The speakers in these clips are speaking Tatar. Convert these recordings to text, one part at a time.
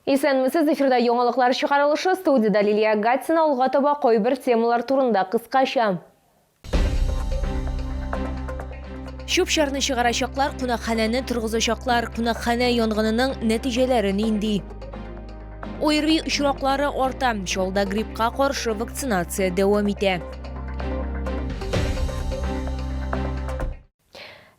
Исәнмесез, эфирда яңалыклар чыгарылышы, студиядә Лилия Гатина, алга таба кайбер темалар турында кыскача. Чүп-чарны чыгарачаклар, кунакханәне торгызачаклар. Кунакханә янгынының нәтиҗәләре нинди? ОРВИ очраклары арта. Чаллыда гриппка каршы вакцинация дәвам итә.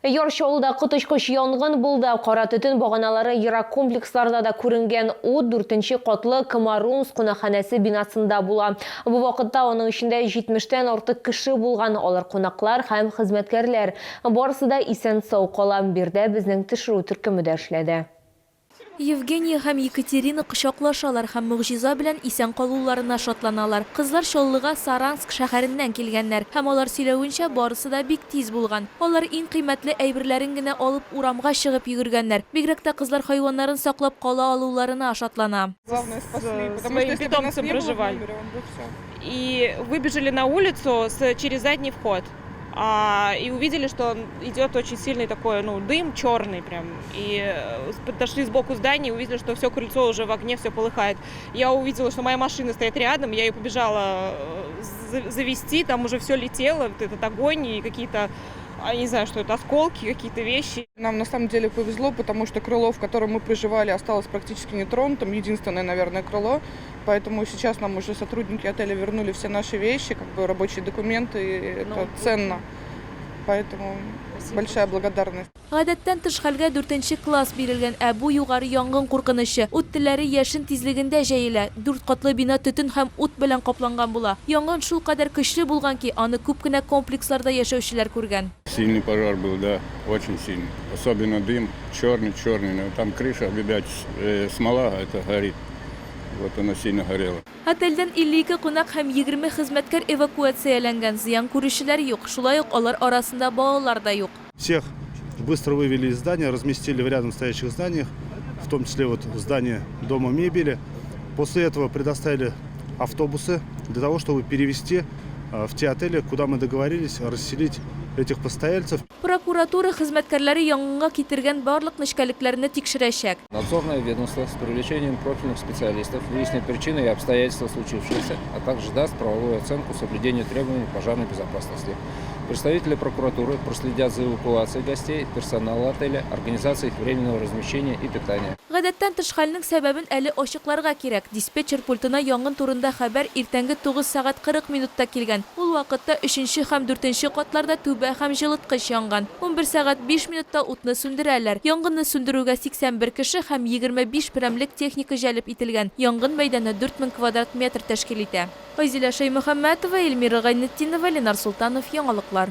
Яр Чаллыда коточкыч янгын булды. Кара төтен баганалары ерак комплексларда да күренгән. Ут дүртенче катлы Комарумс кунакханәсе бинасында була. Бу вакытта аның эчендә җитмештән артык кеше булган. Алар кунаклар һәм хезмәткәрләр. Барысы да исән-сау кала. Биредә безнең төшерү төркеме дә эшләде. Евгения һәм Екатерина кочаклашалар һәм могҗиза белән исән калуларына шатланалар. Кызлар Чаллыга Саранск шәһәреннән килгәннәр һәм алар сөйләвенчә, барысы да бик тиз булган. Алар иң кыйммәтле әйберләрен генә алып урамга чыгып йөгергәннәр. Бигрәк тә кызлар хайваннарын саклап кала алуларына шатлана. Главное спасли, потому что если бы нас не было в номере, он бы всё. И выбежали на улицу с через задний вход. А, и увидели, что идет очень сильный такой, ну, дым черный прям. И э, подошли сбоку здания и увидели, что все крыльцо уже в огне, все полыхает. Я увидела, что моя машина стоит рядом, я ее побежала э, завести, там уже все летело, вот этот огонь и какие-то а, не знаю, что это, осколки, какие-то вещи. Нам на самом деле повезло, потому что крыло, в котором мы проживали, осталось практически нетронутым. Единственное, наверное, крыло. Поэтому сейчас нам уже сотрудники отеля вернули все наши вещи, как бы рабочие документы, и это ну, ценно. Поэтому Спасибо. большая благодарность. Гадәттән тыш хәлгә дүртенче класс бирелгән, ә бу югары янгын куркынычы. Ут телләре яшен тизлегендә җәелә. Дүрт катлы бина төтен һәм ут белән капланган була. Янгын шулкадәр көчле булган ки, аны күп кенә комплексларда яшәүчеләр күргән. Сильный пожар был, да, очень сильный. Особенно дым, черный-черный. Там крыша, видать, э, смола это горит. Вот она сильно горела. Отельдән 52 кунак һәм 20 хезмәткәр эвакуацияләнгән, зыян күрүчеләр юк, шулай ук алар арасында балалар да юк. Всех быстро вывели из здания, разместили в рядом стоящих зданиях, в том числе вот здание дома мебели. После этого предоставили автобусы для того, чтобы перевести э, в те отели, куда мы договорились расселить этих постояльцев. Прокуратура хезмәткәрләре янгынга китергән барлык нечкәлекләрне тикшерәчәк. Надзорное ведомство с привлечением профильных специалистов выяснит причины и обстоятельства случившегося, а также даст правовую оценку соблюдению требований пожарной безопасности. Представители прокуратуры проследят за эвакуацией гостей, персонала отеля, организацией их временного размещения и питания. Гадәттән тыш хәлнең сәбәбен әле ачыкларга кирәк. Диспетчер пультына янгын турында хәбәр иртәнге 9 сәгать 40 минутта килгән. Ул вакытта өченче һәм дүртенче катларда түбә һәм җылыткыч янган. 11 сәгать 5 минутта утны сүндерәләр. Янгынны сүндерүгә 81 кеше һәм 25 берәмлек техника җәлеп ителгән. Янгын мәйданы 4000 квадрат метр тәшкил итә. Айзилә Шәймөхәммәтова, Эльмира Гайнетдинова, Ленар Солтанов, Яңалыклар.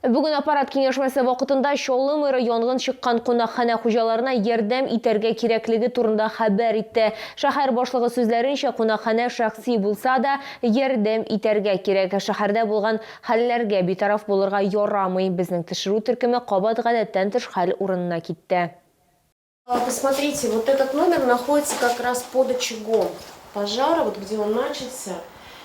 Бүген аппарат киңәшмәсе вакытында Чаллы мэры янгын чыккан кунакханә хуҗаларына ярдәм итәргә кирәклеге турында хәбәр итте. Шәһәр башлыгы сүзләренчә, кунакханә шәхси булса да, ярдәм итәргә кирәк. Шәһәрдә булган хәлләргә битараф булырга ярамый. Безнең төшерү төркеме кабат гадәттән тыш хәл урынына китте. Посмотрите, вот этот номер находится как раз под очагом пожара, вот где он начался.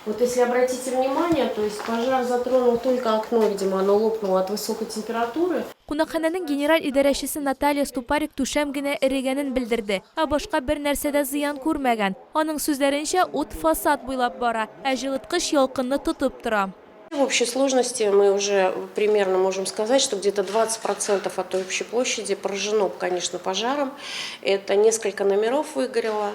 Вот если обратите внимание, то есть пожар затронул только окно, видимо, оно лопнуло от высокой температуры. Кунакханәнең генераль идарәчесе Наталья Ступарик түшәм генә эрегәнен белдерде, ә башка бернәрсә дә зыян күрмәгән. Аның сүзләренчә, ут фасад буйлап бара, ә җылыткыч ялкынны тотып тора. В общей сложности мы уже примерно можем сказать, что где-то 20% от той общей площади поражено, конечно, пожаром. Это несколько номеров выгорело.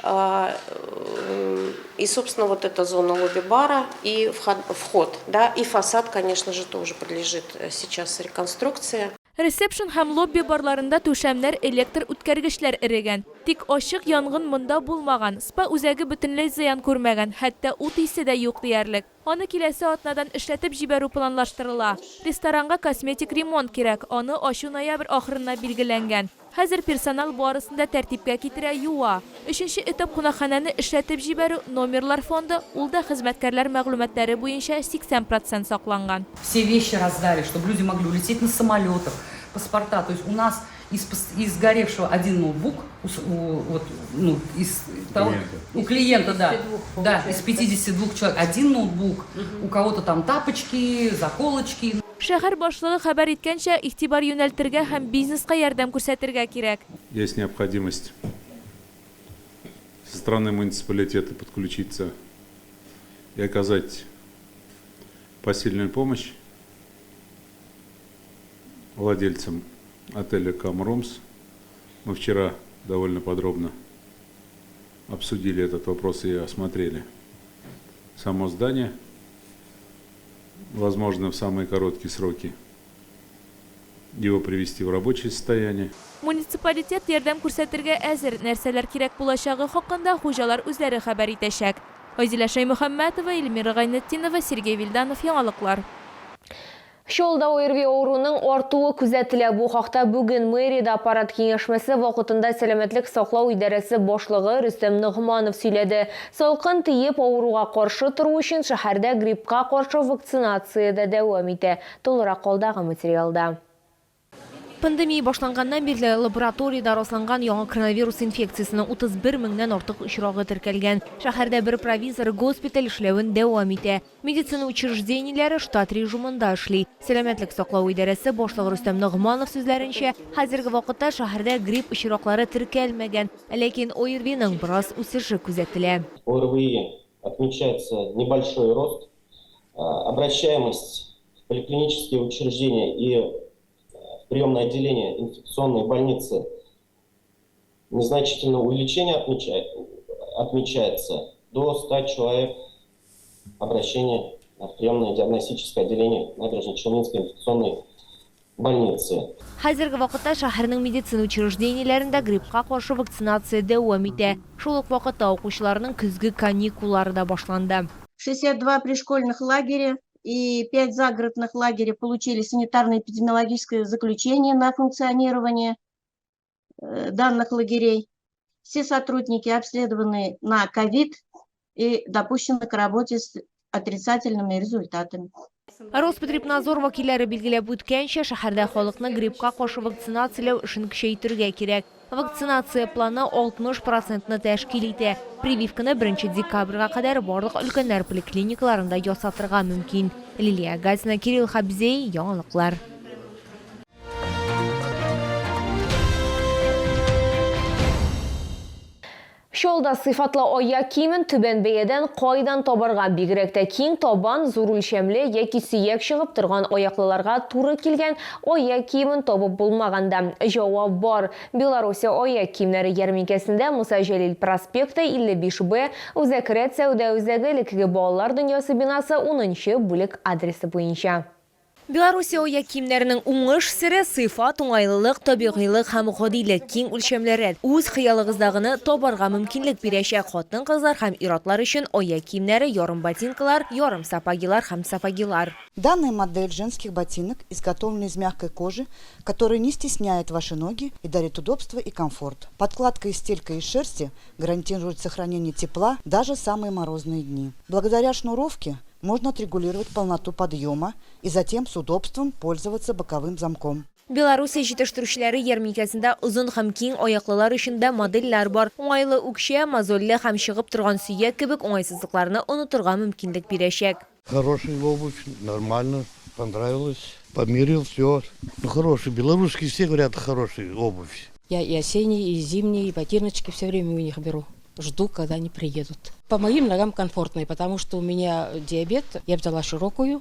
А, э, и, собственно, вот эта зона лобби-бара и вход, да, и фасад, конечно же, тоже подлежит э, сейчас реконструкции. Ресепшн һәм лобби барларында түшәмнәр, электр үткәргечләр эрегән. Тик ачык янгын монда булмаган. Спа үзәге бөтенләй зыян күрмәгән, хәтта ут исе дә юк диярлек. Аны киләсе атнадан эшләтеп җибәрү планлаштырыла. Ресторанга косметик ремонт кирәк, аны ачу ноябрь ахырына билгеләнгән. Хәзер персонал барысын да тәртипкә китерә, юа. Өченче этап кунакханәне эшләтеп җибәрү, номерлар фонды, ул да хезмәткәрләр мәгълүматлары буенча 80 процент сакланган. Все вещи раздали, чтобы люди могли улететь на самолетах, паспорта. То есть у нас из, из сгоревшего один ноутбук у, у, вот, ну, из того, клиента. у клиента, да, да, из 52 человек один ноутбук, угу. у кого-то там тапочки, заколочки. Шәһәр башлыгы хәбәр иткәнчә, игътибар юнәлтергә һәм бизнеска ярдәм күрсәтергә кирәк. Есть необходимость стороны муниципалитета подключиться и оказать посильную помощь владельцам отеля «Камрумс». Мы вчера довольно подробно обсудили этот вопрос и осмотрели само здание. Возможно, в самые короткие сроки его привести в рабочее состояние. Муниципалитет ярдәм күрсәтергә әзер, нәрсәләр кирәк булачагы хакында хуҗалар үзләре хәбәр итәчәк. Айзилә Шәймөхәммәтова, Эльмира Гайнетдинова, Сергей Вильданов, Яңалыклар. Чаллыда ОРВИ авыруының артуы күзәтелә. Бу хакта бүген мэриядә аппарат киңәшмәсе вакытында сәламәтлек саклау идарәсе башлыгы Рөстәм Ногманов сөйләде. Салкын тиеп авыруга каршы тору өчен шәһәрдә гриппка каршы вакцинация дә дәвам итә. Тулырак алдагы материалда. Пандемия башланганнан бирле лабораториядә расланган яңа коронавирус инфекциясенең 31 меңнән артык очрагы теркәлгән. Шәһәрдә бер провизор госпиталь эшләвен дәвам итә. Медицина учреждениеләре штат режимында эшли. Сәламәтлек саклау идарәсе башлыгы Рөстәм Ногманов сүзләренчә, хәзерге вакытта шәһәрдә грипп очраклары теркәлмәгән, ләкин ОРВИның бераз үсеше күзәтелә. ОРВИ отмечается небольшой рост. Обращаемость в поликлинические учреждения и в приемное отделение инфекционной больницы незначительное увеличение отмечается до 100 человек обращение в приемное диагностическое отделение Набережно-Челнинской инфекционной больницы. Хәзерге вакытта шәһәрнең медицина учреждениеләрендә гриппка каршы вакцинация дәвам итә. Шул ук вакытта укучыларның көзге каникуллары да башланды. 62 пришкольных лагеря и 5 загородных лагерей получили санитарно-эпидемиологическое заключение на функционирование данных лагерей. Все сотрудники обследованы на ковид и допущены к работе с отрицательными результатами. Роспотребнадзор вәкилләре билгеләп үткәнчә, шәһәрдә халыкны гриппка каршы вакцинацияләү эшен көчәйтергә кирәк. Вакцинация планы 60 процентны тәшкил итә. Прививканы 1 декабрьгә кадәр барлык өлкәннәр поликлиникаларында ясатырга мөмкин. Лилия Гатина, Кирилл Хабзей, Яңалыклар. Чаллыда сыйфатлы аяк киемен түбән бәядән кайдан табарга? Бигрәк тә киң табан, зур үлчәмле яки сөяк чыгып торган аяклыларга туры килгән аяк киемен табып булмаганда. Җавап бар. Белоруссия аяк киемнәре ярминкәсендә Муса Җәлил проспекты 55 Б, Үзәк рәт сәүдә үзәге элеккеге Балалар дөньясы бинасы 10 нчы бүлек адресы буенча. Белоруссия аяк киемнәренең уңыш сере, сыйфат, уңайлылык, табигыйлык һәм гадилек, киң үлчәмле рәт. Үз хыялыгыздагыны табарга мөмкинлек бирәчәк хатын-кызлар һәм ир-атлар өчен аяк киемнәре, ярымботинкалар, ярымсапогилар һәм сапогилар. Данная модель женских ботинок изготовлена из мягкой кожи, которая не стесняет ваши ноги и дарит удобство и комфорт. Подкладка и стелька из шерсти гарантирует сохранение тепла даже в самые морозные дни. Благодаря шнуровке можно отрегулировать полноту подъема и затем с удобством пользоваться боковым замком. Белоруссия җитештерүчеләре ярминкәсендә озын һәм киң аяклылар өчен дә модельләр бар. Уңайлы үкчә, мозольле һәм чыгып торган сөяк кебек уңайсызлыкларны онытырга мөмкинлек бирәчәк. Хорошая обувь, нормально, понравилось. Померил, все. Ну, хороший, белорусские все говорят, хорошая обувь. Я и осенние, и зимние, и ботиночки все время у них беру. Жду, когда они приедут. По моим ногам комфортные, потому что у меня диабет. Я взяла широкую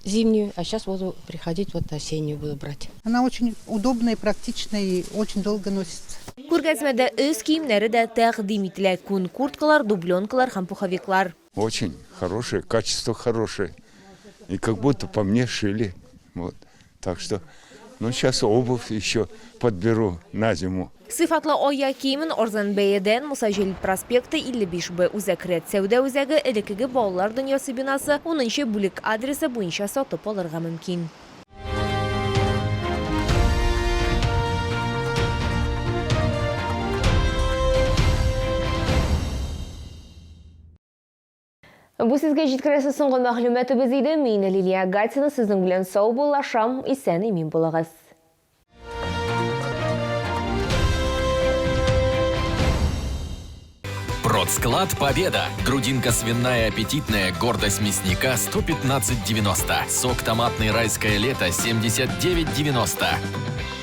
зимнюю, а сейчас буду приходить, вот осеннюю буду брать. Она очень удобная, практичная и очень долго носится. Күргәзмәдә өс киемнәре дә тәкъдим ителә. Күн курткалар, дубленкалар һәм пуховиклар. Очень хорошее, качество хорошее. И как будто по мне шили. Вот. Так что, ну, сейчас обувь еще подберу на зиму. Сыйфатлы аяк киемен арзан бәядән Муса Җәлил проспекты 55 Б Үзәк рәт сәүдә үзәге элеккеге Балалар дөньясы бинасы 10 бүлек адресы буенча сатып алырга мөмкин. Бу сезгә җиткерәсе соңгы мәгълүматыбыз иде. Мин Лилия Гатина сезнең белән саубуллашам. Исән имин булыгыз. Продсклад «Победа». Грудинка свиная аппетитная, гордость мясника 115,90. Сок томатный «Райское лето» 79,90.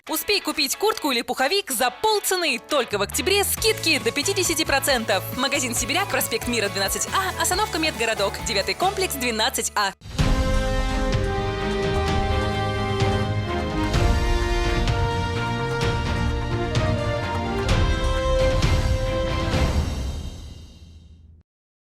Успей купить куртку или пуховик за полцены. Только в октябре скидки до 50%. Магазин «Сибиряк», проспект Мира, 12А, остановка Медгородок, 9 комплекс, 12А.